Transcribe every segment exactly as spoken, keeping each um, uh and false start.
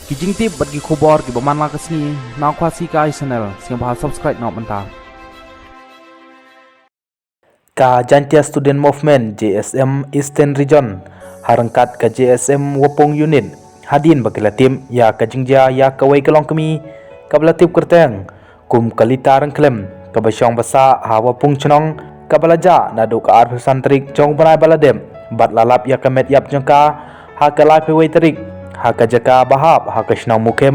Ki jingtip bad ki khubor kiba man la ka sngi na Khasi Kai Channel, sngewbha subscribe noh mynta. Ka Jaintia Student Movement, J S M, Eastern Region, ha ryngkat ka J S M Wapung Unit, hadien ba ki la tip ïa ka jingjia ïa kawei ka longkmie kaba la tip kyrteng kum ka Lita Ryngkhlem, kaba shong ba sah ha Wapung Chnong, kaba la jah naduh ka arphew san tarik jong u bnai ba la dep, bad la lap ïa ka met ïap jong ka ha ka laiphew wei tarik ha ka jaka ba hap ha ka shnong Mukhep,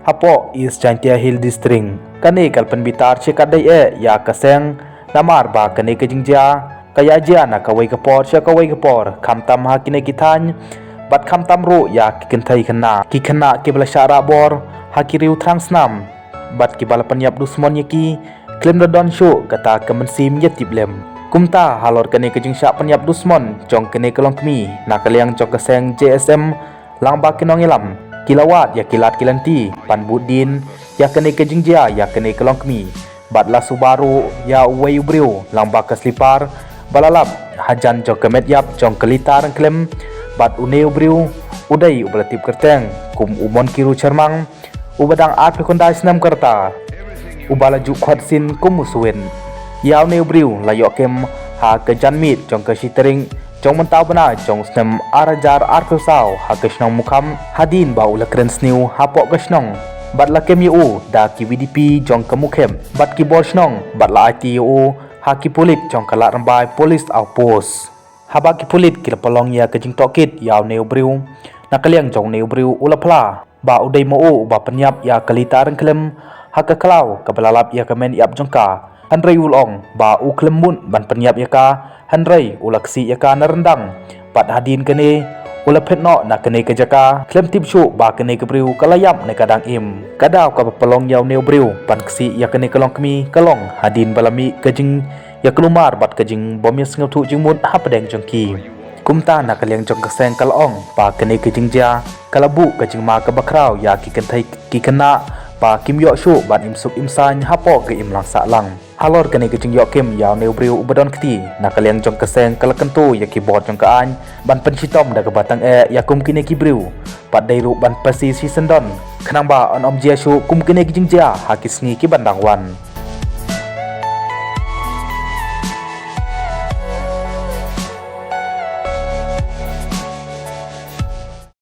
hapoh East Jaintia Hills District. Kane ka la pynbitar shikatdei eh ïa ka seng, namar ba kane ka jingjia ka ïa jia na kawei ka por sha kawei ka por, khamtam ha kine ki thaiñ, bad khamtam ruh ïa ki kynthei khynnah, ki khynnah kiba la shah rah bor ha ki riew thrang snam, bad kiba la pynïap dusmon ïa ki khlem da don shuh kata ka mynsiem ïa tip lem. Kumta halor kane ka jingshah pynïap dusmon jong kane ka longkmie, na ka liang jong ka seng J S M, lang ba ki nongïalam ki la wad ïa ki lad ki lynti ban bud dien ïa kane ka jingjia ïa kane ka longkmie, bad la suba ruh ïa uwei u briew lang ba ka slipar ba la lap hajan jong ka met ïap jong ka Lita Ryngkhlem, bad une u briew u dei uba la tip kyrteng kum u Monkiru Chyrmang, uba dang arphew khyndai snem ka rta, uba la ju khot sien kum u Suwin. Ïa une u briew la ïoh kem ha ka janmiet jong ka shi tarik jong mynta u bnai jong u snem ar hajar arphew saw ha ka shnong Mukhep, hadien ba u la kren sniew hapoh ka shnong, bad la kem ïa u da ki V D P jong ka Mukhep bad ki bor shnong, bad la aiti ïa u ha ki pulit jong ka Ladrymbai Police Outpost. Haba ki pulit ki la pynlong ïa ka jingtohkit ïa une u briew, na ka liang jong une u briew u la phla ba u dei ma u uba pynïap ïa ka Lita Ryngkhlem ha ka khlaw kaba la lap ïa ka met ïap jong ka, hynrei u la ong ba u khlem mut ban pynïap ïa ka, hynrei u la ksih ïa ka na ryndang, bad hadien kane u la phet noh na kane ka jaka, khlem tip shuh ba kane ka briew ka la ïap ne ka dang im. Ka daw kaba pynlong ïa une u briew ban ksih ïa kane ka longkmie ka long hadien ba la mih ka jing ïa ka lumar bad ka jingbym ïa sngewthuh jingmut hapdeng jong ki. Kumta na ka liang jong ka seng ka la ong ba kane ka jingjia ka la buh ka jingma kaba khraw ïa ki kynthei ki khynnah ba kim ïoh shuh ban im suk im saiñ hapoh ka imlang sahlang. Halor kane ka jingïoh kem ïa une u briew uba don kti, na ka liang jong ka seng ka la kyntu ïa ki bor jong ka aiñ ban pynshitom da kaba tang eh ïa kum kine ki briew, bad dei ruh ban pasi shisyndon khnang ba yn ym jia shuh kum kine ki jingjia ha ki sngi ki ban dang wan.